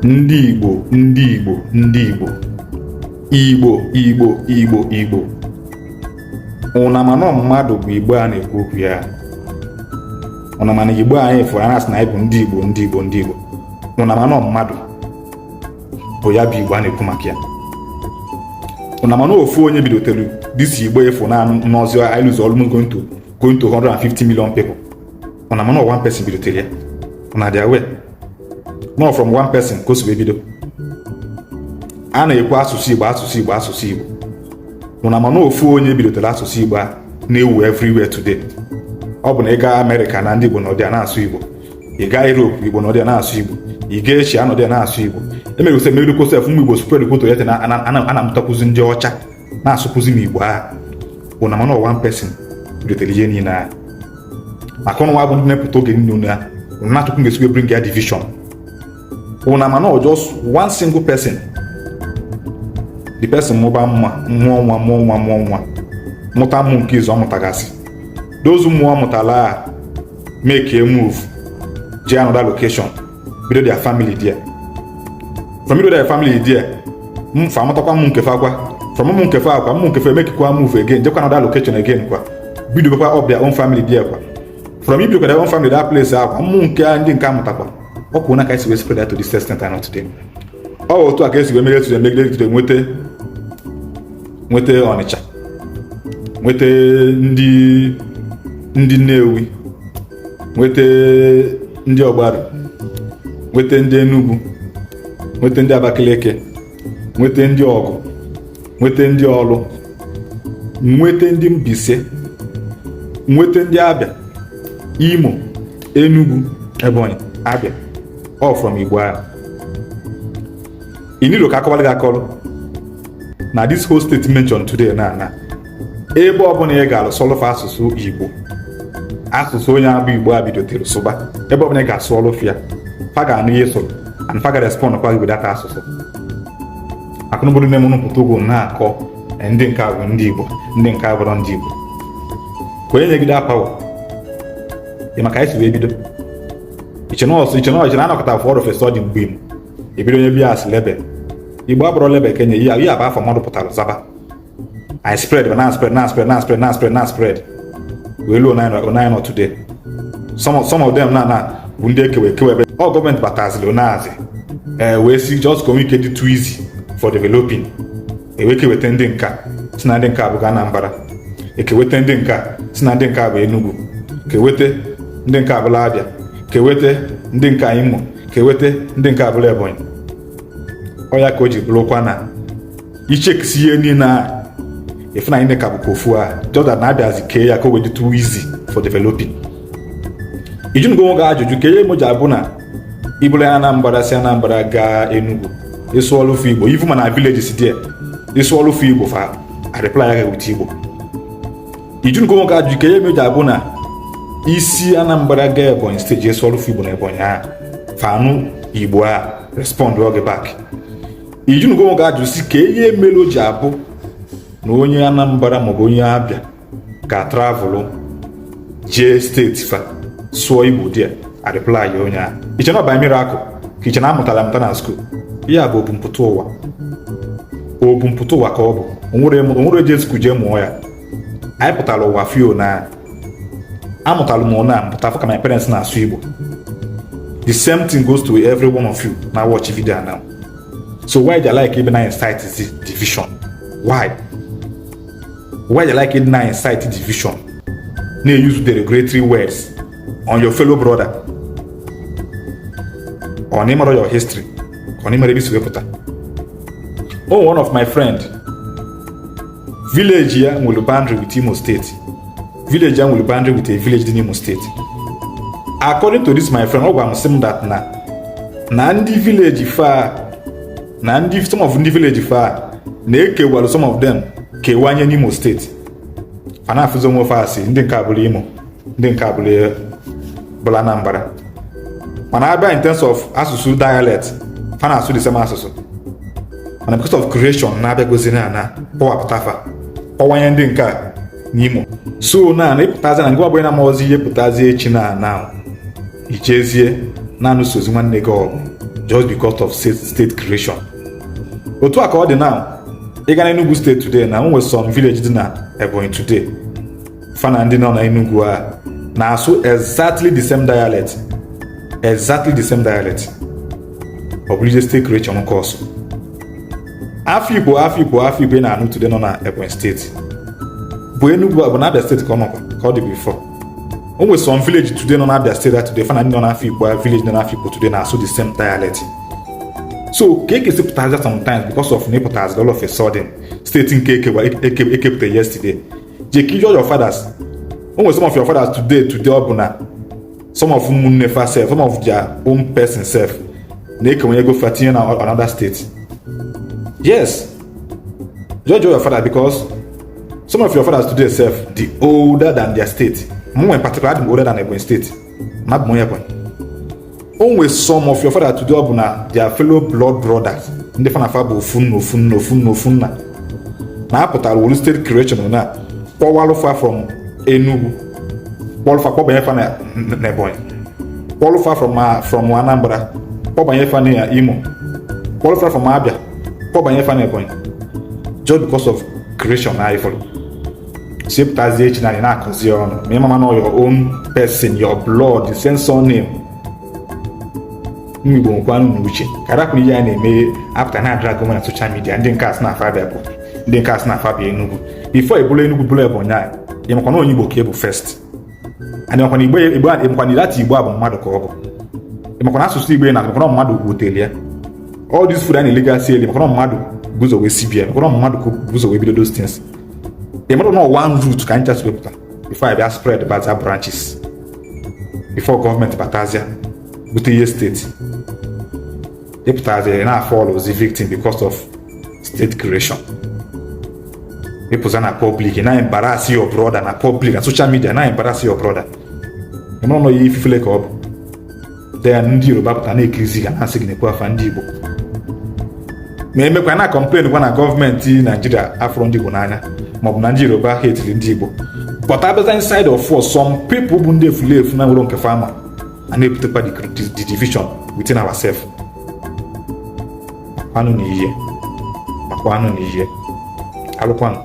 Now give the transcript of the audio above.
Ndị Igbo, ndị Igbo, ndị Igbo, Igbo, Igbo, Igbo, Igbo. Ụna mana mmadụ bụ Igbo a na-ekwu okwu ya. Ụna mana Igbo anyị fụrụ anya sị na anyị bụ ndị Igbo, ndị Igbo, ndị Igbo. Ụna mana mmadụ bụ ya bụ Igbo a na-ekwu maka ya. Ụna mana ofu onye bidotere this Igbo efu na n'ọzọ anyị lose almost going to 150 million people. Ụna mana one person bidotere ya. Ụna dị aware? No, from one person ka o si wee bido. A na-ekwu asụsụ Igbo, asụsụ Igbo, asụsụ Igbo. Ụna mana ofu onye bidotere asụsụ Igbo a na-ewu everywhere today. Ọ bụ na ị gaa Amerịka na ndị Igbo nọdị a na-asụ Igbo, ị gaa Europe, Igbo nọdị a na-asụ Igbo, ị gaa Asia, anọdị a na-asụ Igbo. Emerụsị emerụkwo sef ụmụ Igbo spread kwoto ya na a na-amụtakwụzi ndị ọcha na-asụkwụzi m Igbo ahụ. Ụna mana one person bidotere ihe niile ahụ. Maka ụnụ nwa bụ ndị na-epụta oge niile na na-achọkwu ga-esi bring ya division. Ụna mana ọ just one single person, the person mụba mma, mụọ nwa, mụọ nwa, mụọ nwa, mụta mmụ nke izu ọ mụtagasị, those mmụọ mụtala a make a move jee another location, bido their family there. From bido their family there, mfa amụtakwa mmụ nkefe akwa. From ụmụ nkefe akwa, mmụ nkefe emekikwa move again, jekwa another location again kwa, bidokwa up their own family there kwa. From ibidokwa their own family that place akwa, mmụ nke ndị nke amụtakwa ọ kwụ na ka esi wee spread to this extent and today. Ọ otu a ka esi wee megide today, megide today, nweta Ọnịcha, nweta ndị Nnewi, nweta ndị Ọgbaru, nweta ndị Enugu, nweta ndị Abakaliki, nweta ndị Ọgụ, nweta ndị Ọlụ, nweta ndị Mbaise, nweta ndị Abịa, Imo, Enugu, Ebonyi, Abịa, all from Igbo ahụ. Iniro ka akọwara gị akọrọ na this whole state mentioned today na ebe ọbụla ị ga-alụ sọlụfa asụsụ Igbo, asụsụ onye abụ Igbo a bidotere sụba, ebe ọbụla ị ga-asụ ọlụfịa, fa ga-anụ ihe sụrụ and fa ga-respond kwa gị with that asụsụ. Akụnụbụrụ nne m pụta ugwu na-akọ ndị nke a bụ ndị Igbo, ndị nke a bụrụ ndị Igbo, ka onye nyegide apawa ị maka anyị si wee bido. Iche na ọsọ, iche na ọchị na anọkọta for all of a sudden mgbe Igbo ebido onye bịa asị label Igbo abụrụ label Kenya. Ihe ihe bụ afọ mmadụ pụtara zaba. I spread na spread na spread na spread na spread na spread wee luo onye nọ today. Some of them na bụ ndị ekewe ekewe ebe ọ gọọmenti bataziri onazi ee wee si just communicate dị too easy for developing, ewee keweta ndị nka si na ndị nka bụ Anambra, ekeweta ndị nka si na ndị nka bụ Enugu, keweta ndị nka abụla Abịa, keweta ndị nka Imo, keweta ndị nka abụla Ebonyi. Ọ ya ka o ji bụrụkwa na ichekisi ihe niile a ife na anyị ka bụkwa ofu a, just that na-abịazi kee ya ka o wee dị too easy for developing. Ijunugo nwoge ajụjụ ka ihe moji abụ na ibụla ya Anambra si Anambra gaa Enugu, ịsụ ọlụfụ Igbo, ifu ma na village si there, ịsụ ọlụfụ Igbo, fa reply ya with Igbo. Ijunugo nwoge ajụjụ ka ihe moji abụ na isi Anambra gaa Ebonyi Steeti, ịsụ ọlụfụ Igbo na Ebonyi a, fa anụ Igbo a, respond oge back. Ijunugo nwoge ajụjụ si ka ihe mere o ji abụ na onye Anambra maọbụ onye Abịa ga travel jee steeti fa, sụọ Igbo dị a, reply ya onye ahụ. Iche na ọ bụ miracle ka iche na amụtara amụta na school? Ihe a bụ obumpụta ụwa, obumpụta ụwa ka ọ bụ. Onwere eje school jee mụọ ya. Anyị pụtara ụwa fio na amụtara m na mpụta afọ ka my parents na-asụ Igbo. The same thing goes to every one of you na watch video now. So why do you like even na incite this division? Why you like it na incite division, na-use derogatory words on your fellow brother? Ọ na ịmara your history, ka ọ na ịmara ebe isi wepụta. Oh, one of my friend, village ya nwere boundary with Imo State. Village ya nwere boundary with a village dị n'Imo State. According to this my friend, ọ gwara m sị m that na ndị village fa na ndị some of ndị village fa na-ekewalụ some of them kewanye n'Imo Steeti, fa na-afụzi onwe fa asị ndị nke abụrụ Imo, ndị nke abụrụ bụla Anambra. Mana abịa in terms of asụsụ, dialect, fa na-asụ the same asụsụ. Mana because of creation na-abịagozi na kpọwapụta fa, kpọwanye ndị nke a n'Imo. So na ịpụtazi na ngwa ọbụla na amaozi ihe pụtazi echi na ijezie na-anụsozi nwanne gị ọgụ. Just because of state creation. Otu a ka ọ dị now. Ị ga na Enugu State today na nwere some village dị na Ebonyi today, fa na ndị nọ na Enugu a na-asụ exactly the same dialect, exactly the same dialect. Ọ bụrụ ije state creation cause Afikpo, Afikpo, Afikpo ị na-anụ today nọ na Ebonyi State bụ Enugu, bụ na Abia State ka ọ nọkwa ka ọ dị before. O nwere some village today nọ na Abia State that today fa na ndị nọ n'Afikpo, village nọ n'Afikpo today na-asụ the same dialect. So ka eke pụtazi sometimes because of na ịpụtazi all of a sudden state nke ekepụta yesterday, je ka your fathers. O nwere some of your fathers today, ọ bụ na some of ụmụnne fa sef, some of their own person sef na-ekenwe ego fa tinye na another state. Yes, judge your father, because some of your fathers today sef dị older than their state. Mụ in particular, adị m older than Ebonyi State ma abụ m onye Ebonyi. O nwere some of your father today, ọ bụ na their fellow blood brothers, ndị fa na fa bụ ofu nna, ofu nna, ofu nna, ofu nna, na-apụtara wolu state creation na kpọwalụfa from Enugu, kpọlụfa kpọbanye fa na Ebonyi, kpọlụfa from Anambra, kpọbanye fa na Imo, kpọlụfa from Abia, kpọbanye fa na Ebonyi, just because of creation. Na ifụrụ si pụtazie echi na anyị na-akọzi ọnụ ma ịmama na your own person, your blood, the same surname. Ụmụ Igbo, nwekwanụ n'uche ka rapụ ihe a na-eme apụta na drag na social media. Ndị nke asị na afa Abịa bụ ndị nke asị na afa bịa Enugu. Before ebulu Enugu bụrụ Ebonyi, anyị ịmakwa na onye Igbo ka ị bụ first. And ịmakwa na Igbo, Igbo, ịmakwa na that Igbo a bụ mmadụ ka ọ bụ. Ịmakwa na asụsụ Igbo na, ịmakwa na mmadụ wutere ya. All this food a na-elegasị elu, ịmakwa na mmadụ guzo wee si bịa, ịmakwa na mmadụ guzo wee bido those things. Ịmara na one root ka anyị chasị wepụta before anyị bịa spread baza branches, before gọọmenti batazia bute ihe state ịpụtazi na fall ozi victim because of state creation. Ịpụza na public na embarrass your brother na public, na social media na embarrass your brother. Ịmara nọ ya ififele ka ọ bụ. Then ndị Yoruba pụta na-ekirizi ga na-asị gị na-ekwu afa ndị Igbo ma emekwa na complain gwa na gọọmenti Naijiria afụrụ ndị Igbo n'anya, maọbụ na ndị Yoruba hatiri ndị Igbo. But abịaza inside of us, some people bụ ndị efulefu na nwere nke fama a na-ebutekwa the division within ourselves. Makwanụ na ihe, makwanụ na ihe alụkwanụ.